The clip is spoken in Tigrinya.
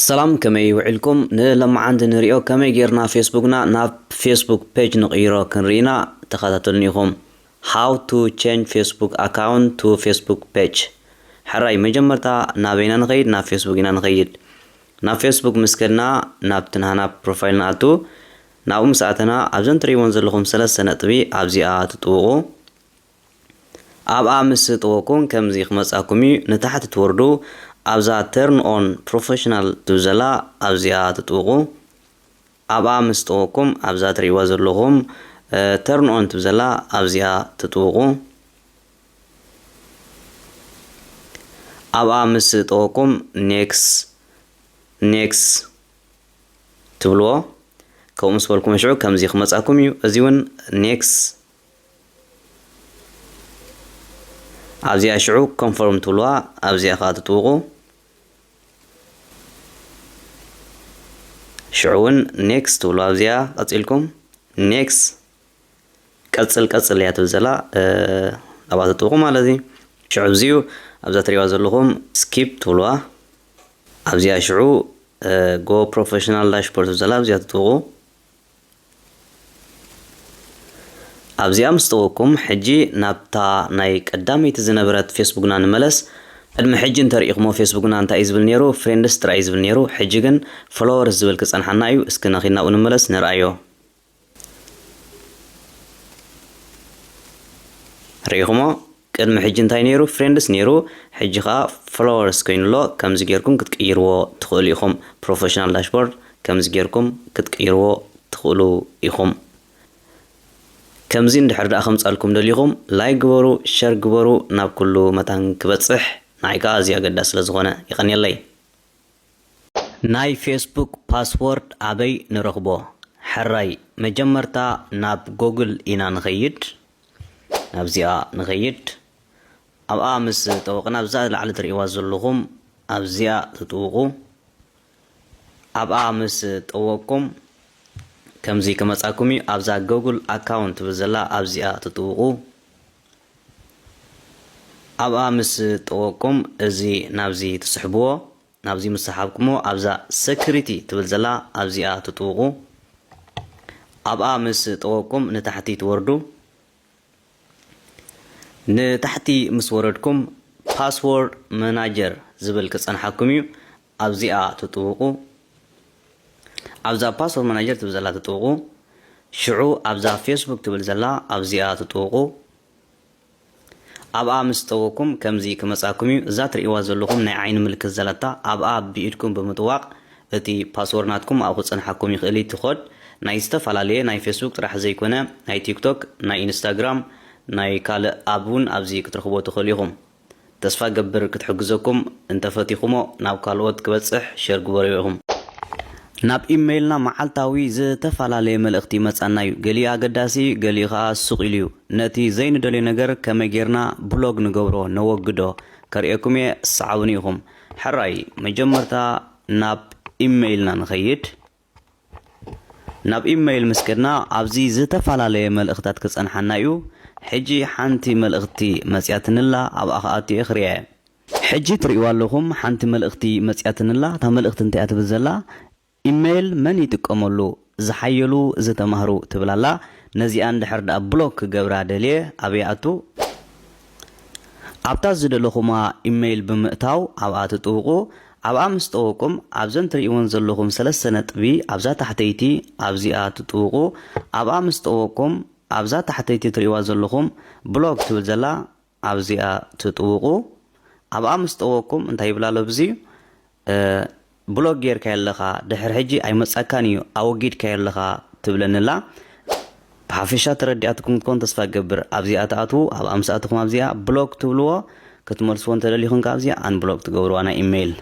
ሰላም፣ ከመይ ውዒልኩም? ንለማዓንቲ ንሪኦ ከመይ ጌርና ፌስቡክና ናብ ፌስቡክ ፔጅ ንቕይሮ ክንርኢና። ተኸታተሉኒ ኢኹም። How to change Facebook account to Facebook page። ሕራይ፣ መጀመርታ ናበይና ንኸይድ? ናብ ፌስቡክ ኢና ንኸይድ። ናብ ፌስቡክ ምስ ከድና ናብቲ ናህና ፕሮፋይል ንኣቱ። ናብኡ ምስ ኣተና ኣብዘን ትርእይወን ዘለኹም ሰለስተ ነጥቢ ኣብዚኣ ትጥውቑ። ኣብኣ ምስ ጠወኩም ከምዚ ክመጻኩም እዩ። ንታሕቲ ትወርዱ ኣብዛ turn on professional ትብል ዘላ ኣብዚኣ ትጥውቑ። ኣብኣ ምስ ጠወኩም ኣብዛ ትርእይዋ ዘለኹም turn on ትብል ዘላ ኣብዚኣ ትጥውቑ። ኣብኣ ምስ ጠወኩም next next ትብልዎ። ከምኡ ምስ በልኩም ሽዑ ከምዚ ክመጻኩም እዩ። እዚ እውን next ኣብዚኣ ሽዑ confirm ትብልዋ ኣብዚኣ ከዓ ትጥውቑ። ሽዑ እውን next ትብልዋ ኣብዚኣ ቀጺልኩም next ቀጽል ቀጽል እያ ትብል ዘላ ኣብኣ ትጥውቑ ማለት እዩ። ሽዑ ኣብዚኡ ኣብዛ ትሪእዋ ዘለኹም skip ትብልዋ ኣብዚኣ ሽዑ go professional dashboard ትብል ዘላ ኣብዚኣ ትጥውቑ። ኣብዚኣ ምስ ጠወኩም ሕጂ ናብታ ናይ ቀዳመይቲ ዝነበረት ፌስቡክና ንመለስ። ቅድሚ ሕጂ እንተሪኢኹሞ ፌስቡክና እንታይ እዩ ዝብል ነይሩ? ፍሬንድስ ጥራይ እዩ ዝብል ነይሩ። ሕጂ ግን ፎሎወርስ ዝብል ክጸንሓና እዩ። እስኪ ነኺድ ናብኡ ንመለስ ንርኣዮ። ርኢኹሞ? ቅድሚ ሕጂ እንታይ ነይሩ? ፍሬንድስ ነይሩ። ሕጂ ኸዓ ፎሎወርስ ኮይኑ ኣሎ። ከምዚ ጌርኩም ክትቅይርዎ ትኽእሉ ኢኹም። ፕሮፌሽናል ዳሽቦርድ ከምዚ ጌርኩም ክትቅይርዎ ትኽእሉ ኢኹም። ከምዚ እንድሕር ደኣ ከምጻልኩም ደሊኹም ላይክ ግበሩ፣ ሸር ግበሩ፣ ናብ ኩሉ መታን ክበጽሕ ንዓይ ከኣ ኣዝዩ ኣገዳሲ ስለ ዝኾነ። የቐንየለይ። ናይ ፌስቡክ ፓስወርድ ኣበይ ንረኽቦ? ሕራይ መጀመርታ ናብ ጎግል ኢና ንኸይድ። ናብዚኣ ንኸይድ። ኣብኣ ምስ ጠወቕና ኣብዛ ላዕሊ ትርእይዋ ዘለኹም ኣብዚኣ ትጥውቑ። ኣብኣ ምስ ጠወቕኩም ከምዚ ክመጻኩም እዩ። ኣብዛ ጎግል ኣካውንት ትብል ዘላ ኣብዚኣ ትጥውቑ። ኣብኣ ምስ ጠወቕኩም እዚ ናብዚ ትስሕብዎ። ናብዚ ምስ ሰሓብኩሞ ኣብዛ ሰክሪቲ ትብል ዘላ ኣብዚኣ ትጥውቑ። ኣብኣ ምስ ጠወቕኩም ንታሕቲ ትወርዱ። ንታሕቲ ምስ ወረድኩም ፓስወርድ መናጀር ዝብል ክጸንሓኩም እዩ። ኣብዚኣ ትጥውቑ። ኣብዛ ፓስወርድ መናጀር ትብል ዘላ ትጥውቑ። ሽዑ ኣብዛ ፌስቡክ ትብል ዘላ ኣብዚኣ ትጥውቑ። ኣብኣ ምስ ጠወኩም ከምዚ ክመጻኩም እዩ። እዛ ትርእይዋ ዘለኹም ናይ ዓይኒ ምልክት ዘለታ ኣብኣ ብኢድኩም ብምጥዋቕ እቲ ፓስወርድ ናትኩም ኣብኡ ክጸንሓኩም ይኽእል እዩ። እቲ ኮድ ናይ ዝተፈላለየ ናይ ፌስቡክ ጥራሕ ዘይኮነ ናይ ቲክቶክ፣ ናይ ኢንስታግራም፣ ናይ ካልእ ኣብ እውን ኣብዚ ክትረኽቦ ትኽእሉ ኢኹም። ተስፋ ገብር ክትሕግዘኩም እንተፈቲኹሞ ናብ ካልኦት ክበጽሕ ሸር ግበርዮ ኢኹም። ናብ ኢሜይልና መዓልታዊ ዝተፈላለየ መልእኽቲ ይመጻና እዩ። ገሊኡ ኣገዳሲ፣ ገሊኡ ኸኣ ስቕ ኢሉ እዩ። ነቲ ዘይንደልዮ ነገር ከመይ ጌርና ብሎግ ንገብሮ፣ ነወግዶ፣ ከርእየኩም እየ፣ ሰዓቡኒ ኢኹም። ሕራይ፣ መጀመርታ ናብ ኢሜይልና ንኸይድ። ናብ ኢሜይል ምስ ከድና ኣብዚ ዝተፈላለየ መልእኽታት ክጸንሓና እዩ። ሕጂ ሓንቲ መልእኽቲ መጽያትንላ ኣብኣ ክኣቱ እየ ክርእያ እየ። ሕጂ ትርእይዋ ኣለኹም ሓንቲ መልእኽቲ መጽያትንላ። እታ መልእኽቲ እንታይ እያ ትብል ዘላ? ኢሜይል መን ይጥቀመሉ? ዝሓየሉ ዝተማህሩ ትብል ኣላ። ነዚኣ እንድሕር ደኣ ብሎክ ክገብራ ደልየ ኣበይ ኣቱ? ኣብታ ዝደለኹማ ኢሜይል ብምእታው ኣብኣ ትጥውቑ። ኣብኣ ምስ ጠወቁም ኣብዘን ትርእይወን ዘለኹም ሰለስተ ነጥቢ ኣብዛ ታሕተይቲ ኣብዚኣ ትጥውቑ። ኣብኣ ምስ ጠወቁም ኣብዛ ታሕተይቲ ትርእይዋ ዘለኹም ብሎክ ትብል ዘላ ኣብዚኣ ትጥውቑ። ኣብኣ ምስ ጠወኩም እንታይ ይብል ኣሎ ብዚ? ብሎክ ጌርካዮ ኣለኻ፣ ድሕሪ ሕጂ ኣይመጻካን እዩ፣ ኣወጊድካዮ ኣለኻ ትብለኒ ኣላ። ብሓፈሻ ተረዲኣትኩም ክትኮን ተስፋ እገብር። ኣብዚኣ ትኣትዉ፣ ኣብኣ ምስ ኣተኹም ኣብዚኣ ብሎክ ትብልዎ፣ ክትመልስዎ እንተደሊኹም ከኣ ኣብዚኣ ኣንብሎክ ትገብርዋ ናይ ኢሜይል።